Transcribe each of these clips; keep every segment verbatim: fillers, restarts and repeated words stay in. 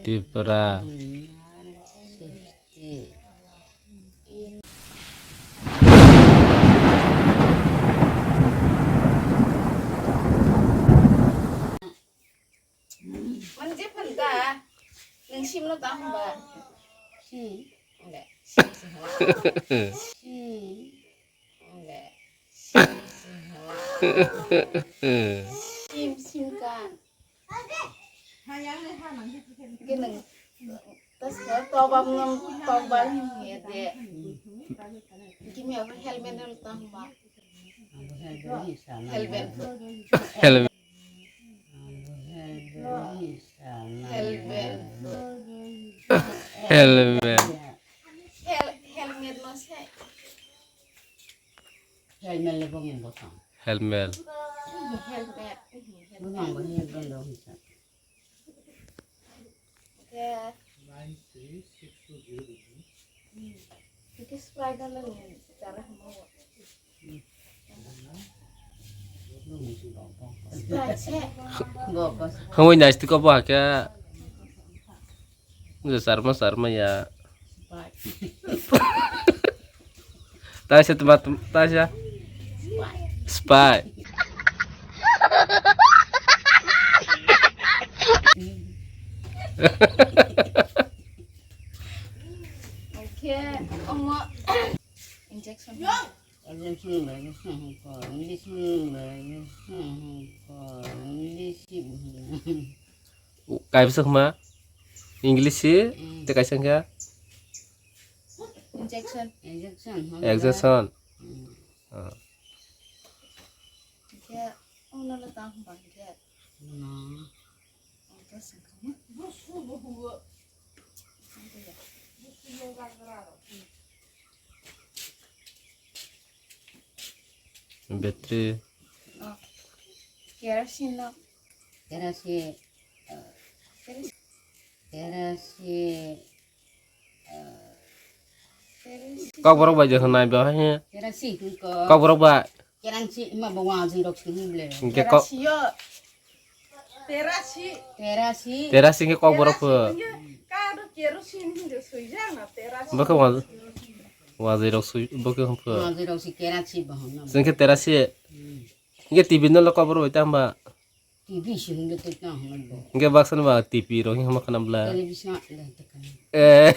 Tripura. Mani je phan ta, nwng sim no ta hwnba? Sim. Sim, sim, sim. Sim. Sim, sim ka. Gini, tas ka toba mung toba ni de. Kimi apa helmet dulu tambah. Helmet. Helmet. Helmet. Helmet. Hel-, helmet no se. Helmet le bongin botong. Helmet. Helmet. Bongin botong. Oke. Oke, Sprite dale ni cara mau. Sprite se. Hangoi nice tiko bo hake. Nge sarma sarma ya. Taisa tuma tum-, taisa. Spy. Oke, omo injection. Injection lagi, hmm, kok, injection lagi, hmm, kok, injection. Kaisa khma English si, hmm, te kaisa kha? Injection. Injection, hmm. Injection. Hmm. Ah. Khe, ono le tang bang khe. No. Ang khe sengkha. Battery. Oh. Kerosene no. Kerosene, eh, kerosene, eh, kerosene. Kokborok bai je hwnai bo he. Kerosene hwn ko. Kokborok bai. Kerosene ma bo wajwi rok sini ble. Hingke kok- Kerosene yo. Terasi. Terasi. Terasi hingke kokborok pho. Kado kerosene hingke soijak na terasi. Bokhe waj-, wajwi rok sui, bokhe hwn pho. Wajwi rok si kerasi bo hwn. Singke terasi. Hmm. Hingke T V no lo kokborok bai tamba. T V si hwnle tei tang hwnle bo. Hingke baksa no ba T V rok hingke ma khana bla. Television le tei khana. Eh.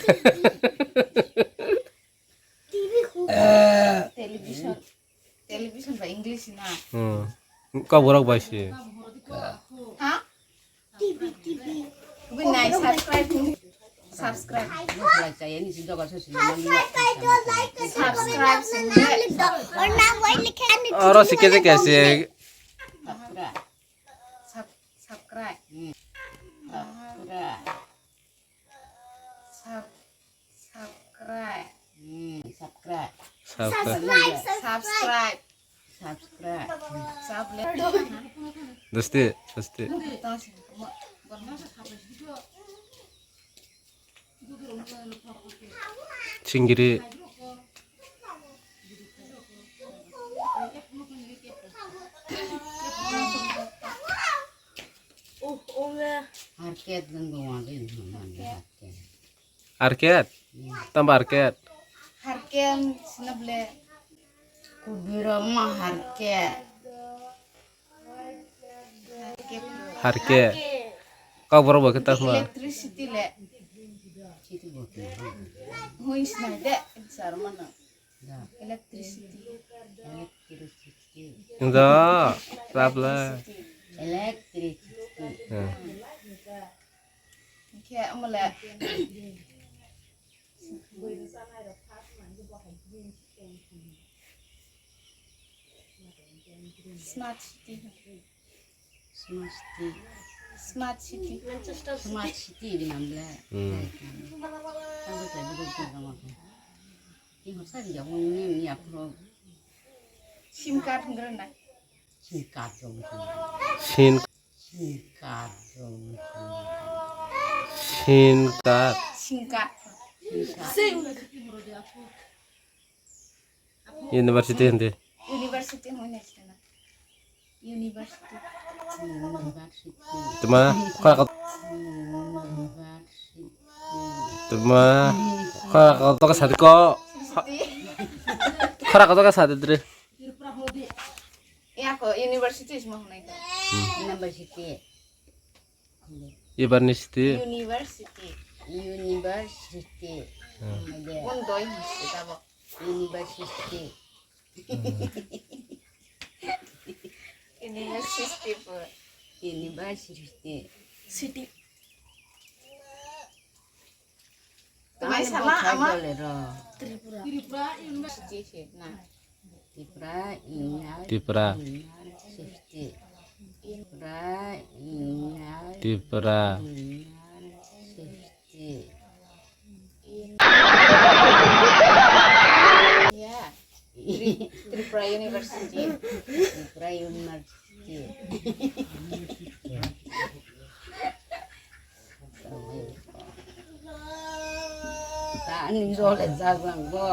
T V hu. Television. Television ba English na. Hmm. Kokborok bai se. Ha? T V, T V. Wi nai subscribe. Subscribe. Subscribe kai do, like kai do, subscribe sing. Or na wai likhe ani. Oro sikhe je kaise. Subscribe. Sub-, subscribe. Hmm. Subscribe. Sub-, subscribe. Hmm, subscribe. Subscribe. Subscribe. Subscribe. Subscribe. Dosti, dosti. Chingiri. Harket nang go wadi harket. Harket? Tamba harket? Harket sinable. Kubira ma harket. Harke. Kokborok bai khe ta khma. Electricity le. Hui sinai de, sar mano. Electricity. Electricity. Ndo, sabla. Electricity. Hmm. Khe amole. Smart city. Smart city. Smart city. Smart city di nang le. Hmm. Tang ko tadi ko ko ko. Ki hosa di jamu ni ni apro. Sim card ngrana. Sim card ko. Sim Singkat. Singkat. Singkat. Sing. University hindi. University hindi. University. University. Tuma, kau nak. University. Tuma. Khora koto ka sadi ko. Khora koto ka sadi dre. Yako university is mo hunai ta. University. University. University. University. Hmm. Kun doi musti tabo. University. University po. University. City. Tumai sama ama. Tripura. Tripura University na. Tripura Inner Tripura. Inner Safety. Tripura Inner Tripura. Inner Safety. In- Ya. Tri- Tripura University. Tripura University. Tani jole jajang go.